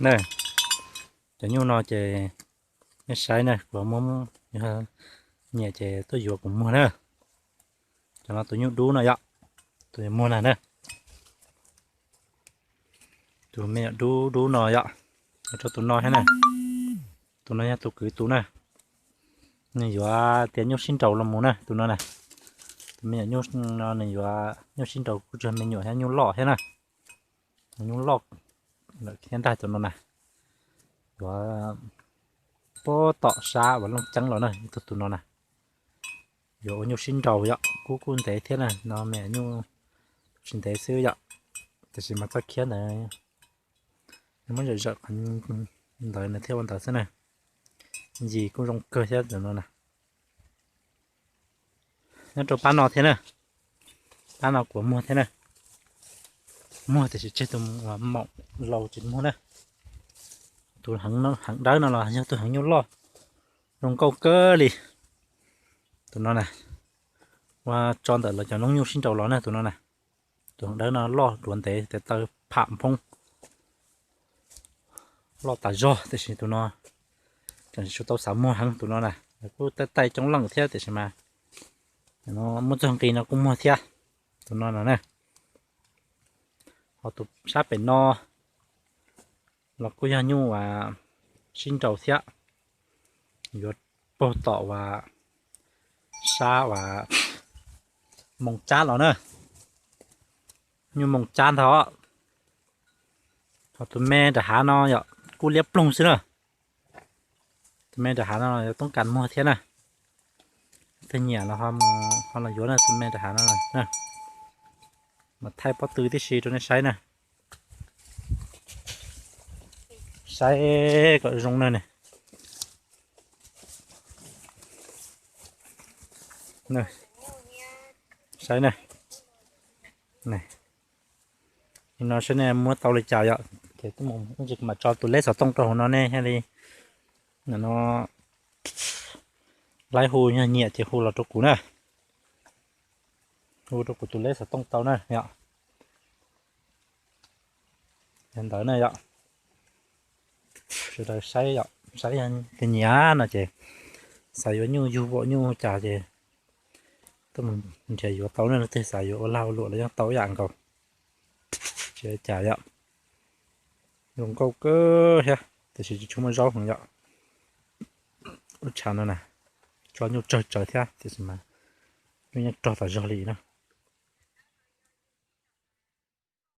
na. Cov nyuj no ces nej saib na, kuv muab, nyiam ces tuaj yuav kuv muag na. Cov no tus nyuj dub no yom, tus yuav muag na na. Tus me nyuam dub dub no yom, rau tus no thiab na. Tus no yog tus kwv tus na. Nws yuav tias nyuj sib nraus los mus na tus no na. Tus me nyuam nyuj no nws yuav nyuj sib nraus kuj tsis yog me nyuam thiab, nyuj loj thiab na. Nyuj loj lawm thiab ntag tus no na. Yuav puag tom sab uas Looj Ceeb los na, tus tus no na. Yuav ua nyuj sib nraus yom, kub kuj ntev thiab na, no me nyuj tsis ntev xwb yom. Tiam sis mas txoj khiab ntawd nws muab zawm zawm qhov ntawd nws thiaj ua ntawd xwb na. Yim kuj zoo kawg thiab tus no na. Nyob rau pab no thiab na, pab no kuv muag thiab na. Muag tiam sis tseg tus uas maum laus tsis muag na. Tus heev dawb no los yog tus heev nyuj loj, zoo nkauj kawg li. Tus no na, ua tso ntawm lawv cov noob nyuj sib nraus los na tus no na. Tus heev dawb no loj duav ntev tes taw pham nphoob, loj tas zog tiam sis tus no tseem tsis tau xav muag heev tus no na. Kuj taij taij coob leej thiab tiam sis mas muaj txoj nqi no kuj muag thiab tus no no na. Ho tus sab pem no los kuj yog nyuj uas sib nraus thiab, yuav puag tom uas sab uas Moo Tsab los na. Nyuj Moo Tsab ntag. Ho tus me nram hav no yom, kuj liab ploog xwb na. Tus me nram hav no yuav toob kas muag thiab na. Tus nyiam los ho los yuav na, tus me nram hav no na. Mas thaij pob tw tib si rau nej saib na. Saib kom zoo na ne. Saib na. No saib nej muab tau li cas yom. Ces twb mus ib ntsis kuv mam tso tus leb xov tooj rau hauv no nej thiaj li, no laib hu, yog nyiam ces hu los rau kuv na. Hu rau kuv tus leb xov tooj tau na yom. Yog ntawd na yom. Sawv daws saib yom, saib tus nyiam no ces xav yuav nyuj yug vom nyuj cas ces tuaj mus nrhiav yuav tau na, leej twg xav yuav ua lag ua luam los yeej tau ib yam nkaus. Tsis ua cas yom. Zoo nkauj kawg thiab tiam sis tsis tshua muaj zaub heev yom. Lub tshav no na, tso nyuj tsawg tsawg thiab tiam sis mas nyuj yeej rog tas zog li na.